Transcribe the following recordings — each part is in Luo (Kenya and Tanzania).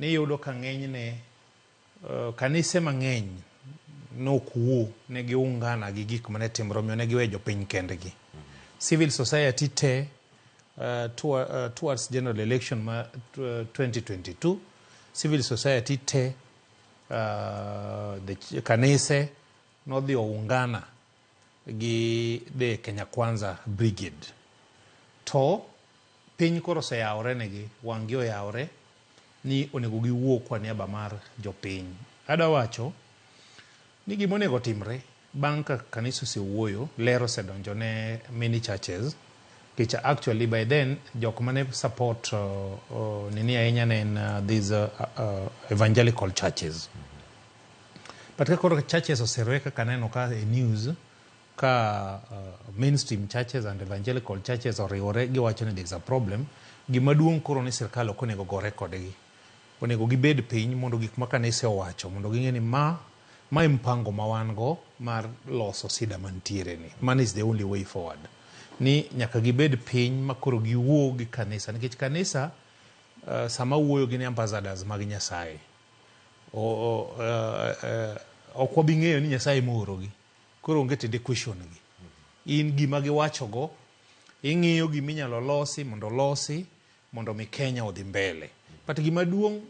Niyudo ka ng'enyne kanise mang'eny nok wuo, ne giungana gi gik mane timore, omiyo ne giweyo jopiny kendgi. Civil society te towards general election ma 2022, civil society te, the kanise nodhi oungana gi the Kenya Kwanza Brigade. To piny koro oseyawore negi, wang'gi oyawore ni onego giwuo kwa niaba mar jopiny. Adwa wacho ni gima onego timre bang' ka kanisa osewuoyo, ler osedonjo ne many churches, nikech actually by then jok mane support nini ahinya ne en these evangelical churches. But ka koro churches oseriwe kaka aneno ka e news ka mainstream churches and evangelical churches oriwore, giwacho ni there is a problem. Gima duong' koro ni sirkal ok onego gore kodgi. Onego gibed piny mondo gik ma kanise owacho mondo ging'e ni ma e mpango ma wan go mar loso sida mantiere ni. Mano is the only way forward. Ni nyaka gibed piny ma koro giwuo gi kanisa nikech kanisa sama wuoyo gin ambassadors mag Nyasaye. Ok wabi ng'eyo ni Nyasaye moorogi. Koro onge tiende question gi. In gima giwachogo, ing'iyo giminyalo losi mondo olosi mondo mi Kenya odhi mbele. But gima duong'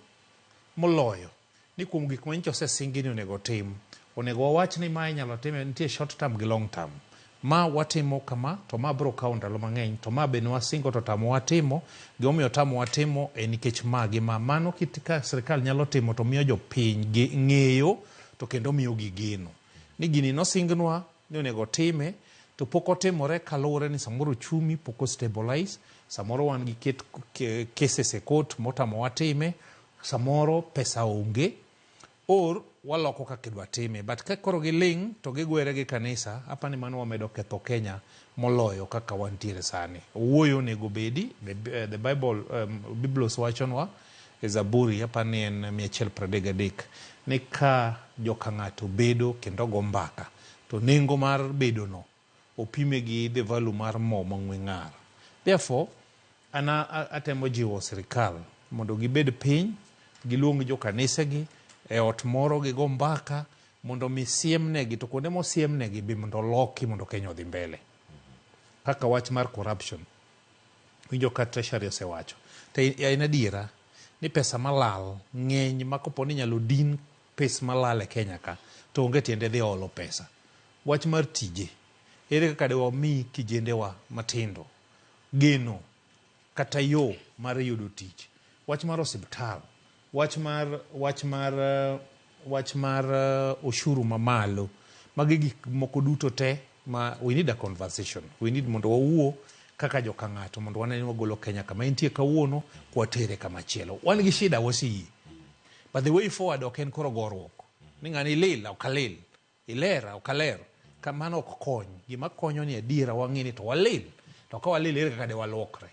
moloyo ni kuom gik ma nyocha osesingi ni onego tim, onego wawach ni ma inyalo time, nitie short term gi long term. Ma watimo kama to ma biro kawo ndalo mang'eny, to ma be nwasingo to tamowa timo. Gimomiyo tamowa timo en nikech ma gi ma. Mano kit ka sirkal nyalo timo to miyo jopiny ng'eyo to kendo miyo gi geno. Ni gini nosingnwa ni onego time to pok otimore kaluwore ni samoro uchumi pok o stabilize, samoro wan gi cases e court motamowa time, samoro pesa onge or waloko kaka idwa time. But ka koro giling' to gigwere gi kanisa, apani mano wamedo ketho Kenya moloyo kaka wantiere sani. Wuoyo onego bedi, the Bible, Biblos wachonwa e Zaburi, apani en 133, ni ka joka ng'ato bedo kendo go mbaka to nengo mar bedono opime gi the value mar mo mang'we ng'ar. Therefore, an atemo jiwo sirikal mondo gibed piny, giluong jokanisegi e ot moro, gigo mbaka mondo mi siemnegi, to kuonde mosiemnegi be mondo oloki mondo Kenya odhi mbele. Kaka wach mar corruption, winjo ka Treasury osewacho, to en adiera ni pesa malal ng'eny ma kopo ni inyalo din pes malal e Kenya ka, to onge tiende dhi olo pesa. Wach mar tije, ere kaka de wami kijendewa matindo geno kata yo mar yudo tich? Wach mar osiptal, wach mar ushuru mamalo, magi gik moko duto te ma we need a conversation. We need mondo wawuo kaka joka ng'ato mondo wane ni wagolo Kenya kama entie kawuono kwatere kama chielo. Wan gi shida, waseyie. But the way forward ok en koro goruok. Ni ng'ani ilil, ok alil. Iler, ok aler. Kamano ok kony. Gima konyo ni adiera wang'e ni to walil. To ka walil, ere kaka de waluokre?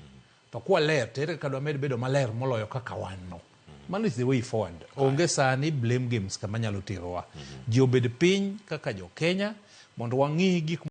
To kwaler, to ere kaka dwamed bedo maler moloyo kaka wan no? Mano is the way forward. Onge sani blame games kama nyalo terowa. Ji obed piny kaka jo Kenya mondo wang'i gik